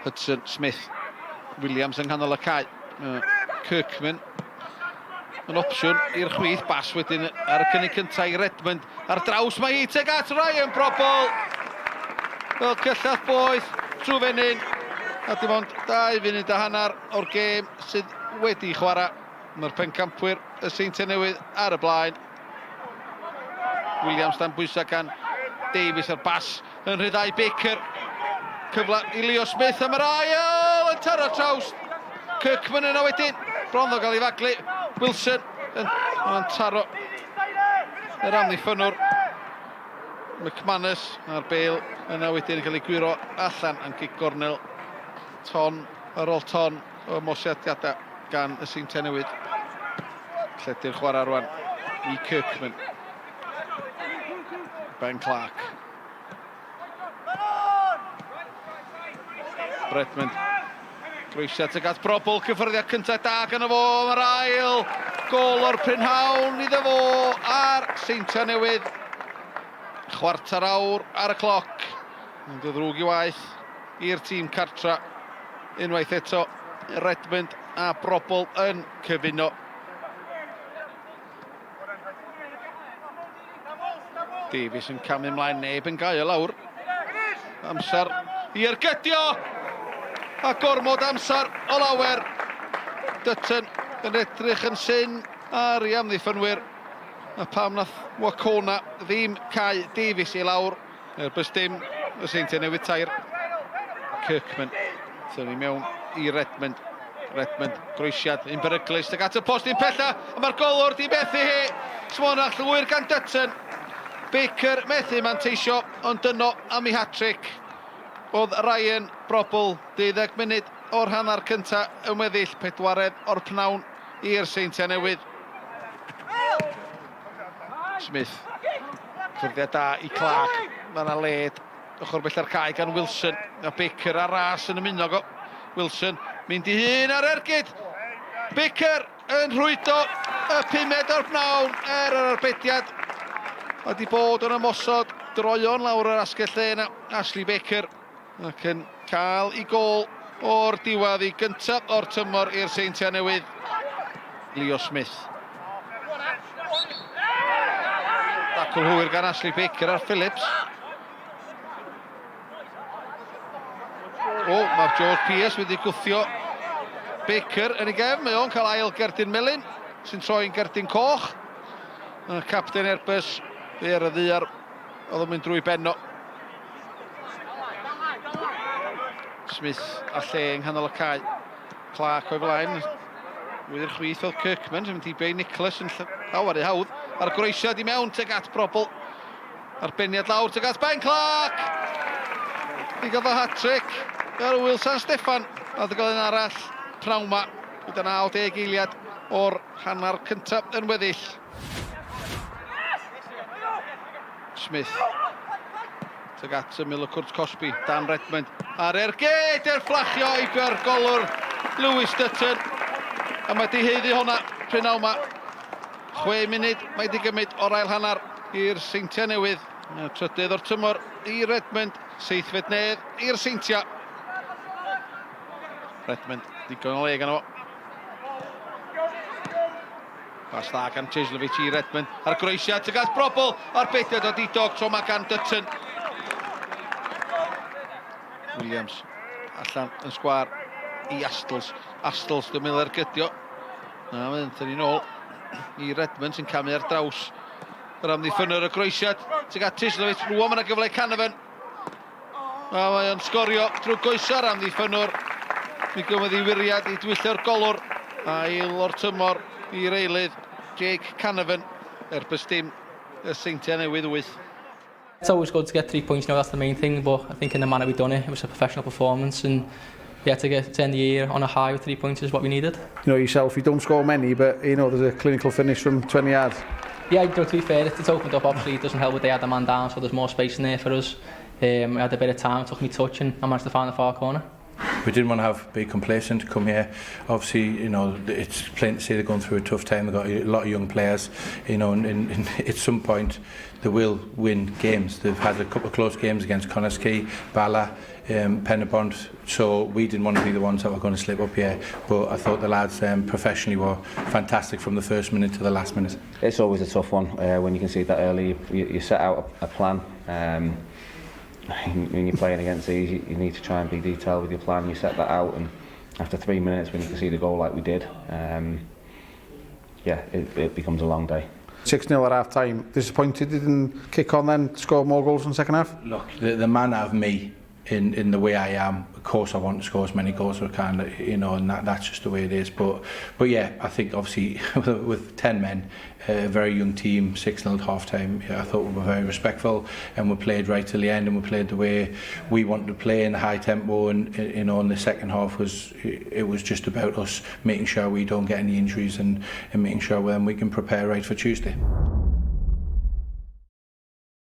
Hudson, Smith, Williams yng nghanol y cae. Kirkman yn opsiwn i'r chwith, bas wedyn ar y cynnig cyntaf i Redmond. Ar draws mae hi tuag at Ryan Brobbel. Fel cyllell boeth trwy fenyn. A dim ond 2 funud a hanner o'r gêm sydd wedi chwarae. Mae'r pencampwyr y Seintiau Newydd ar y blaen. Williams dan bwysau gan Davies a'r bas yn rhyddhau Baker. Cyfle i Leo Smith am yr ail yn taro traws. Kirkman yna wedyn. Bron ddo gael ei faglu. Wilson yn, yn taro yr amddiffynnwr. McManus a'r bel yna wedyn yn cael ei gwyro allan am gic gornel. Ton ar ôl ton o ymosodiadau gan y Seintiau Newydd. Lledu'r chwarae rwan i Kirkman. Ben Clark. Redmond. Groesiad tuag at Brobl, cyffyrddiad cyntaf da gan y fo, mae'r ail gol o'r prynhawn iddo fo a'r Seintiau Newydd. Chwarter awr ar y cloc. Yn ddrwg i waith i'r tîm cartra. Unwaith eto, Redmond a Brobl yn cyfuno. Davies yn camu ymlaen, neb yn gael lawr. Amser i ergydio! A gormod amser o lawer. Dutton yn edrych yn syn ar ei amddiffynwyr. A pam nath Wakona ddim cau Davies i lawr. Airbus dim, y Seintiau Newydd tair. Kirkman, tynnu mewn i Redmond. Redmond, groesiad, un beryglus, ag at y post un pella, a mae'r golwr di methu hi. Smonach llwyr gan Dutton. Baker methu manteisio, ond dyno am ei hat-trick. Oedd Ryan Brobl, 12 munud o'r hanner cynta yn weddill, pedwaredd o'r pnawn i'r Seintiau Newydd. Smith. Ffyrddiad da i Clark. Mae yna led ochr bella'r cae gan Wilson. A Baker ar ras yn ymuno go. Wilson mynd i hun ar ergyd. Baker yn rhwydo y pumed o'r pnawn er yr arbediad. Mae wedi bod yn ymosod droion lawr yr asgell dde yna. Ashley Baker. Ac yn cael ei gôl o'r diwedd i gyntaf o'r tymor i'r Seintiau Newydd, Leo Smith. Dacl hwyr gan Ashley Baker ar Phillips. O, mae George Pearce wedi gwthio Baker yn ei gefn. Mae o'n cael ail gerdyn melyn sy'n troi'n gerdyn coch. Y capten Airbus, fe ar y ddiar, oedd o'n mynd drwy benno. Smith a lle yng nghanol y cae. Clark o'i flaen. Wyr chwith oedd Kirkman, sy'n mynd i Bay Nicholas yn llawer ei hawdd. A'r groesiad i mewn tuag at Brobl. Arbeniad lawr tuag at Ben Clark! I gael fy hat-trick ar Wyl San Steffan. A dy gael un arall pnawn ma. Gyda 90 eiliad o'r hanner cyntaf yn weddill. Smith. Tuag at ymyl y cwrt cosbi, Dan Redmond. A'r ergyd er fflachio eibio'r golwr Lewis Dutton. A mae di heiddi hwnna prynhawn ma. 6 munud mae di gymryd o'r ail hanner i'r Seintiau Newydd. Y trydydd o'r tymor i Redmond, seithfed nedd i'r Seintiau. Redmond, digon o le gan o. Pas dda gan Cieslewicz i Redmond. A'r groesiad tuag at Brobl. A'r bediad o didog. Tro ma gan Dutton. Williams allan yn sgwar i Astles. Astles dwi'n meddwl ergydio. Na, mae'n tynnu nôl i Redmond sy'n camu ar draws yr amddiffynwr y groesiad tuag at Cieslewicz. Rwan mae yna gyfle i Canavan. A mae o'n sgorio drwy goesa'r amddiffynnwr. Mi gymryd ei wiriad i dwyllio'r golwr. Ail o'r tymor i'r eilydd, Jake Canavan, erbys dim y Seintiau Newydd 8. It's always good to get three points, you know, that's the main thing, but I think in the manner we've done it, it was a professional performance and yeah, to get to end the year on a high with three points is what we needed. You know yourself, you don't score many, but you know there's a clinical finish from 20 yards. Yeah, you know, to be fair, it's opened up. Obviously, it doesn't help with they had a man down, so there's more space in there for us. Um, I had a bit of time, took me touch, and I managed to find the far corner. We didn't want to have be complacent, come here. Obviously, it's plain to see they're going through a tough time. They've got a lot of young players, and at some point they will win games. They've had a couple of close games against Connah's Quay, Bala, Penybont, so we didn't want to be the ones that were going to slip up here. But I thought the lads professionally were fantastic from the first minute to the last minute. It's always a tough one when you can see that early. You set out a plan. When you're playing against these, you need to try and be detailed with your plan. You set that out, and after 3 minutes, when you can see the goal like we did, yeah, it becomes a long day. 6-0 at half time. Disappointed they didn't kick on then, score more goals in the second half? Look, the man out of me in the way I am, of course I want to score as many goals as I can, and that's just the way it is. But yeah, I think obviously with 10 men, a very young team, 6-0 at half time, yeah, I thought we were very respectful and we played right till the end and we played the way we wanted to play in the high tempo, and in the second half was it was just about us making sure we don't get any injuries and making sure then we can prepare right for Tuesday.